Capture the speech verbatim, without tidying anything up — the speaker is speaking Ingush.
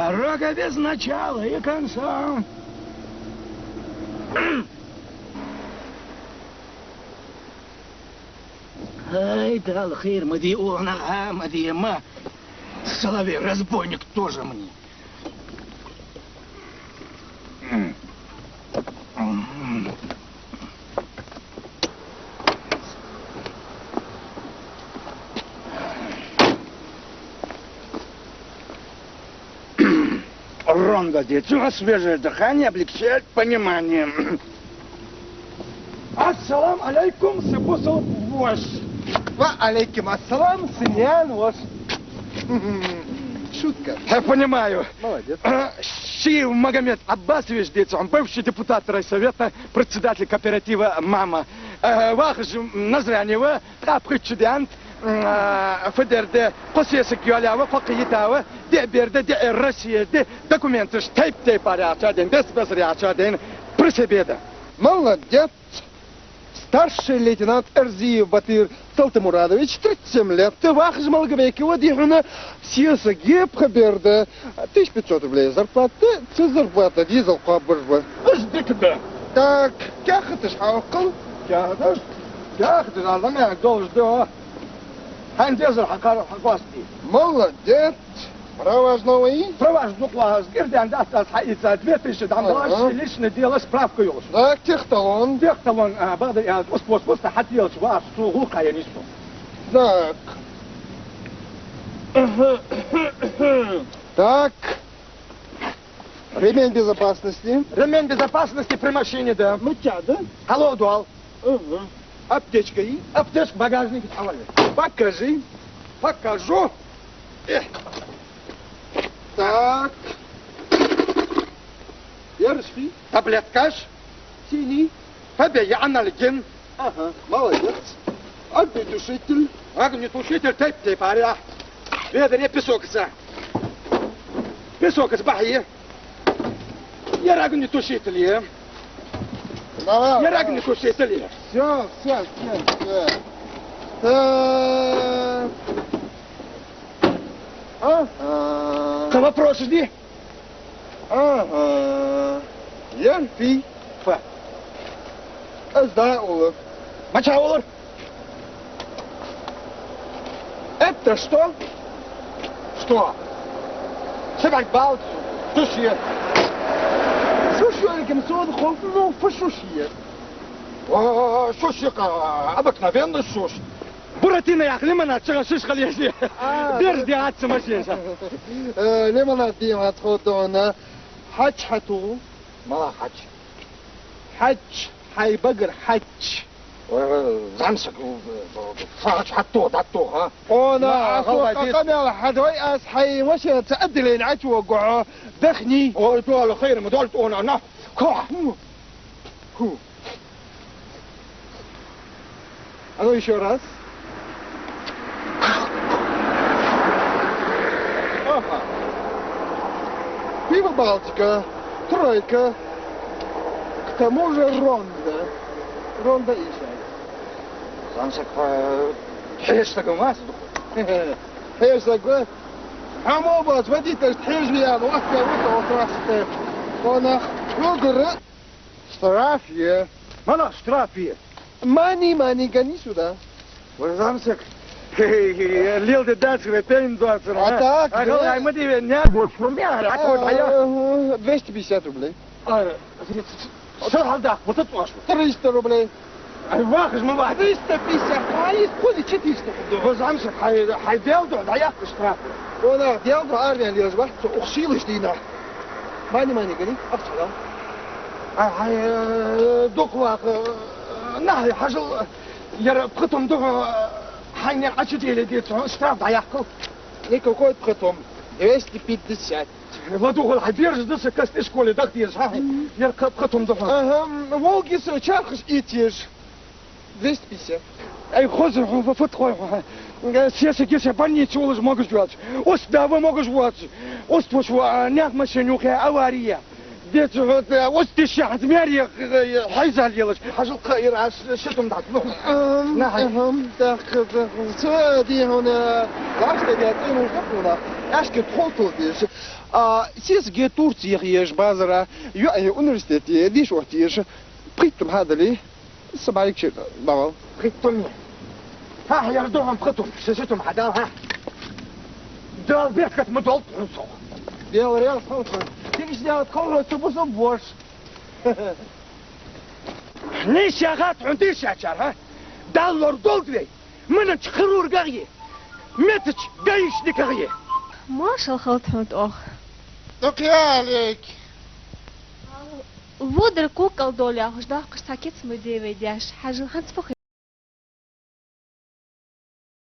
Дорога без начала и конца. Ай, Дала хайр ма де, оаха нах а ма де, ма. Соловей, разбойник тоже мне. Ронда де, чё, свежее дыхание облегчает понимание. Ассалам алейкум, сапусал вош. Ва алейкум ассалам, синян вош. Шутка. Я понимаю. Молодец. Шиев Магомед Аббасович, деций хьона, бывший депутат райсовета, председатель кооператива «Мама». Э, вахаш Назране ва, ткъаь пхийтта шу даьннад, м, а, фу дер да, кхо сесаг йоалаяь ва, кхо кхы йита ва, диъ бер да, диъ Россе да, документаш тайп-тайпара яьхача ден, бес-бесара яьхача ден, при себе да. Молодец! Старший лейтенант Эрзиев Батыр Салтымурадович, тридцать семь лет, вахаш Малгобеке ва, дий хьона, сесаг я, пхи бер да, тысяча пятьсот рублей зарплата, цу зарплата дезал кхоабаш ба. Уж дика да. Так, каьхаташ хьаоккхал. Каьхаташ? Каьхаташ, а, замена долаш да. Хьайна дезар хьакхар хьакъоастаде. Молодец. Права новый? Права дукха вахаш, кӀира даьнна дац аз хьаийца, две тысячи дӀа ма далаш, ага, ший личное дело справка йолаш. Так, техталон? Техталон, а, бакъда аз, ус, ус, ус, хьателаш ваш, цу гӀулакха енис со. Так. Так. Ремень безопасности? Ремень безопасности при машине, да. Мыча, да? Алло, дуал. Ага. Аптечка и? Аптечка багажник. Покажи. Покажу. Э. Так. Ераш фий? Таблеткаш. Синий. Фабе я анальгин. Ага, молодец. Огнетушитель. Огнетушитель тайп-тайпара. Ведар я песокаца. Песокаца бахьа я. Ер огнетушитель я. Давай, давай. Ер огнетушитель я. Всё, всё, всё, всё. Так. Ага. Цхьа вопрос дий? Ага. Ер фий? Фа. Аз да улар. Мача улар? Это что? Что? Собак балц. Суши. Суши, Аликим, сон хо, ну, фу суши. О, суши, обыкновенный суши. Буратино яха лимонад чугӀа шиш хила еза. А, бераш де аца машина. Э, лимонад де ма хьатхо дона. Хьач хьату. Мала хьач? Хьач, хьай багара хьач. Э, замсак, э, э, хьач хьату, дату, а? Она, на, ахо, гӀалгӀай къамел хьадой, аз хьай машинаца отделени ӀочувоагӀа. Дахни. Ой, дола хайр ма долда она, на. Ко? Ху. Ху. А ну ещё раз. Ага. Пиво Балтика, тройка. К тому же Ронда. Ронда и чай. Замсак, э, хьежа саг ма аз духу. Хьежа саг ва? Хьо мо боаца водитель хьежа веана, вахка вута отрасте. Онах. Угара. Штраф е. Мала штраф е? Мани, мани, гони сюда. Вай замсак. Лел де дац, вай пен доацар, а? А так, а, да. Ай, ма дивен, не. Вот, шумя, а, вот, а я. Ага, двести пятьдесят рублей. А, сахал да, вот это ваш. Триста рублей. Ай, вахаш ма вах. Триста пятьдесят, а из кули четыреста. Вай замсак, хьай, хьай дел да, да я штраф. Вона дел да, арвен леш вах, ухшилаш дина. Мани, мани, гони, ахча дал. Ай, хьай, э, дукха ваха, э, нахьи хьажал, э, яра пхи том духьа, э, хьайна Ӏочуделе деций хьона, штраф дӀаяккхал. Никакой пхи том. Двести пятьдесят. Ладувгӏал, хьай бераш да са каста школе даха дезаш, хьа? Мгм. Яра пхи том духьа. Ага, Волги со чархаш итеш. Двести пятьдесят. Ай, хоза хьо, фу, фу тхой хьо. Сеса геса больнице уллаш могаш воацаш. Ус да ва могаш воацаш. Ус твош ва, а, нах машин юхе авария. Деций хьо, да, ус тиша хьаз мере, э, хьайзал елаш. Хьажал кхаир аш шитум дат. Ну. Ам, нахай. Ам, так, так. Ца ди хьона. Лаш да я, ты нужда хьона. Аьшка тхо тхо деш. А, сесаге Турце яха еза базара, йоӀе университете деша оттаеш. Пхийтта тума хьадале, са бӀаргашта дӀавала. Пхийтта тума. Хьа, хьаяр ду хьона пхи тума, ши-ши тума хьадала, хьа. Дала беркат ма долда хьона цох. Дала раьза хилва хьона. Дикача Дала тховра цу бусалба воша. Нийсса хат хьона дийшачар, хьа? Дала лорадолда вай. Мина чу хирургах е, мета чу гаишниках е. Маршал хилда хьона тӀох. Дукха ялик. Водар кукал дола яхаш даккхаш цхьа кица ма де вай даьша. Хьажал хӀанз фу хи-